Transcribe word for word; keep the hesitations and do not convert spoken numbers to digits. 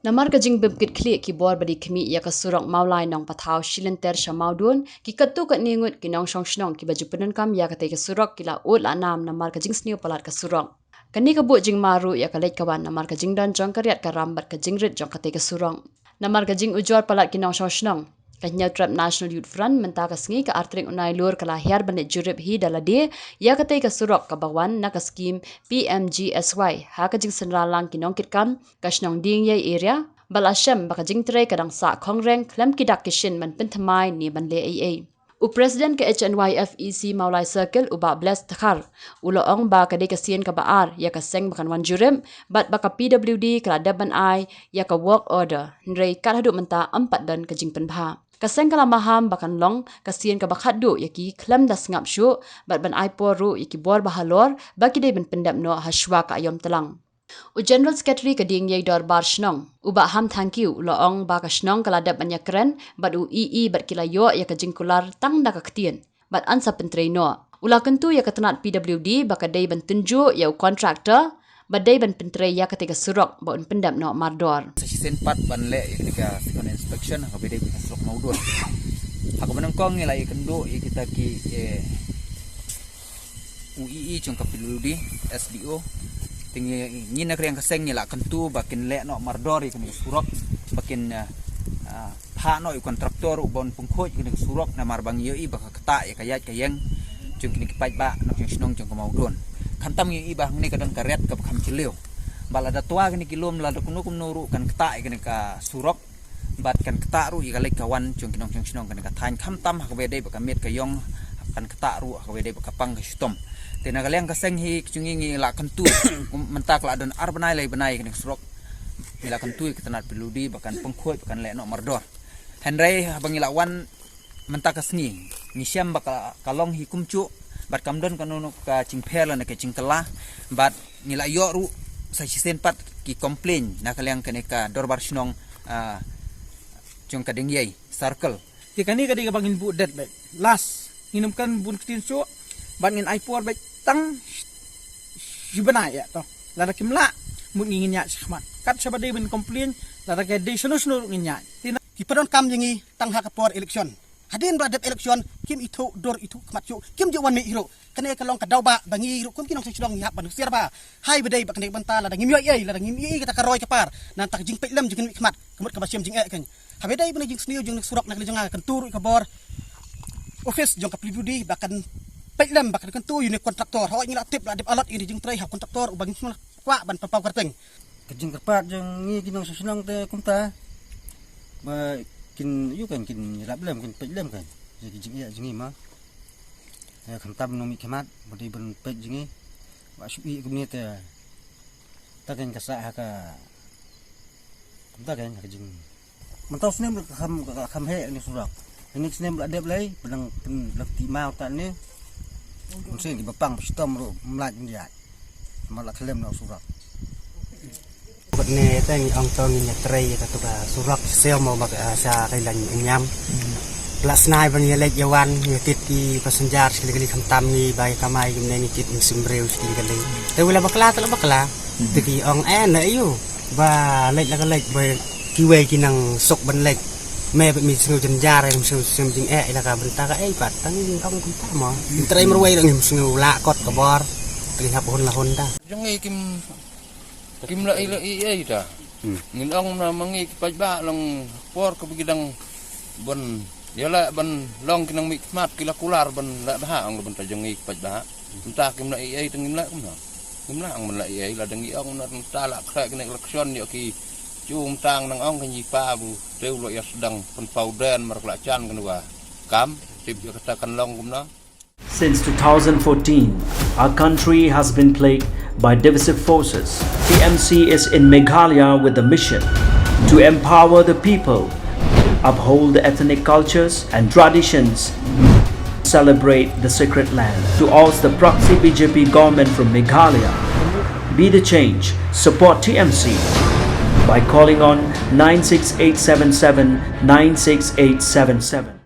Namar ka jingbym kit khlieh ki bor ba dei khmih ïa ka surok Mawlai Nongpathaw shilynter sha Mawdon, ki katto katne ngut ki nongshong shnong kiba ju pyndonkam ïa katei ka surok ki la ud la nam namar ka jingsniew palat ka surok. Kane ka buh jingma ruh ïa ka leit ka wan namar ka jingdon jong ka riat ka ram bad ka jingrit jong katei ka surok. Namar ka jingujor palat ki nongshong shnong, ka Hynñiewtrep National Youth Front mynta ka sngi ka ar tarik u Nailur ka la hiar ban leit jurip hi da lade ïa katei ka surok kaba wan na ka skim P M G S Y ha ka jingsynran lang ki nongkitkam ka shnong Diengiei area, ba la shem ba ka jingtrei ka dang sah khongreng khlem ki dak ki shin ban pynthymmai ne ban leh ei ei. U President ka H N Y F E C Mawlai Circle, u Bah Bless Dkhar, u la ong ba ka dei ka sien kaba ar ïa ka seng ba kan wan jurip, bad ba ka P W D ka la dep ban ai ïa ka work order, hynrei kat haduh mynta ym pat don ka jingpynbha. Ka seng ka la maham ba kan long ka sien kaba khatduh ïa ki khlem da sngap shuh, bad ban ai por ruh ïa ki bor ba halor ba ki dei ban pyndep noh ha shuwa ka aïom tlang. U General Secretary ka Diengiei Dorbar Shnong, u Bah Ham Thangkhiew, u la ong ba ka shnong ka la dep ban ïakren bad u E E bad ki la ïoh ïa ka jingkular tang da ka ktien bad yn sa pyntrei noh. U la kyntu ïa ka tnat P W D ba ka dei ban tynjuh ïa u contractor ba dei ban pyntrei ïa katei ka surok ba un pyndep noh mardor. Sa shisien pat ban leh ïa kane ka second inspection ha kaba dei ka surok Mawdon. Ha kaba nyngkong ngi la ïakynduh ïa kita ki, eh, u E E jong ka P W D, S D O. Te ngi, ngi na ka riang ka seng ngi la kyntu ba kin leh noh mardor ïa kane ka surok, ba kin, ah, ah, phah noh ïa u contractor ruh ba un pynkhuid ïa kane ka surok, namar ba ngi ïohi ba ka ktah ïa ka ïaid ka ïeng jong kine ki paidbah na ka shnong jong ka Mawdon. Khamtam ngi ïohi ba hangne ka don ka riat kaba kham jylliew. Ba lada twa kine ki lum, lada kumno kumno ruh kan ktah ïa kane ka surok, bad kan ktah ruh ïa ka leit ka wan jong ki nongshong shnong kane ka thaiñ, khamtam ha kaba dei bad ka miet ka ïong, kan ktah ruh ha kaba dei bad ka pang ka shitom. Te na ka liang ka seng hi ka jong ngi ngi la kyntu, mynta ka la don ar bnai lai bnai kane ka surok, ngi la kyntu ïa ka tnat P W D ba kan pynkhuid ba kan leh noh mardor. Hynrei haba ngi la wan mynta ka sngi, ngi shem ba ka, ka long hi kumjuh, bad kam don kano kano ka jingpher lane ka jingkylla, bad ngi la ïoh ruh sa shisien pat ki complain na ka liang kane ka Dorbar Shnong, ah, jong ka Diengiei Circle. Te kane ka dei kaba ngin buh date beit. Last, ngin ym kren bun ktien shuh, bad ngin ai por beit tang shi bnai ïa to. Lada kim lah, mut ngin ïaid shakhmat. Kat shaba dei ban complain, lada ka dei shano shano ruh ngin ïaid. Te na, ki pyndonkam ïa ngi tang ha ka por election. Hadien ba la dep election, kim ithuh dur ithuh khmat shuh, kim ju wan mih hi ruh. Kane ka long ka daw ba, ba ngi ruh kum ki nongshong shnong ngi hap ban husiar bha. Hai ba dei ba kane ka bynta lada ngim ïohi ei, lada ngim ïohi kata ka roi ka par, nangta ka jingpeit lem jong ngi mih khmat, ka mut kaba shem jingeh kein. Haba dei ba ne jingsniew jong ne surok na ka liang jong nga, kan tu ruh ka bor. Office jong ka P W D ba kan peit lem ba kan tu ïa une u contractor. Hooid ngi la tip la dep allot ïa une u jingtrei ha u contractor uba ngim shym la kwah ban pynpaw kyrteng. Ka jingkyrpad jong ngi ki nongshong shnong te kumta. Ba kin ïoh kan kin ïarap lem, kin peit lem kan. Ïa ki jingeh jong ngi ma. Ïa khamtam nongmihkhmat ba dei ban peit jong ngi. Ba shu ïeh kumne te. Ta kan ka sah ha ka. Kumta kan ha ka jing. Mynta u snem ka kham, ka kham heh kane ka surok. Kane ka snem la dep lei, ba dang pynlong ti maw ta ne. Mynsiem kiba pang ba shitom ruh ym lah ban ïaid. Namar la khlem noh u surok. Bad ne te ngi ong to ngin ïatrei ïa kato ka surok shisha mo ba ka, ah, sha ka Ïalang Ïañiam. La snai ban ïaleit ïawan, ïakit ki passenger shi kali kali, khamtam ngi ba ïa kamai kumne ngi kit mynsiem briew shi kali kali. Te wei la bakla, te la bakla. Te ki ong, eh, na ïu ba leit la ka leit ba kiwei ki nang suk ban leit. Me ba mi sngew jynjar, mi sngew, sngew jingeh ïa la ka bynta ka ei pat, tang ngi ong kumta mo. Ngi trei marwei ruh ngim sngew lah kot ka bor. Te ngi hap hun la hun da. Jong ngi kim, kim lah ei, lah ei ei da. Hmm. Ngin ong na ma ngi ki paidbah long por kaba ki dang ban ïa lah ban long ki nongmihkhmat ki la kular ban lah bha ong la bynta jong ngi ki paidbah. Mynta kim lah ei ei te ngim lah kumno. Ngim lah ong ban lah ei ei, lada ngi ong na mynta lah khreh kine election ïoh ki ju mynta nang ong ka ngi pa bu te u la ïa sdang pynpaw den mar ka la jan kane wa kam tip ïa kata kan long kumno. Since two thousand fourteen, our country has been plagued by divisive forces. T M C is in Meghalaya with the mission to empower the people, uphold the ethnic cultures and traditions, celebrate the sacred land, to oust the proxy B J P government from Meghalaya. Be the change. Support T M C by calling on nine six eight seven seven nine six eight seven seven.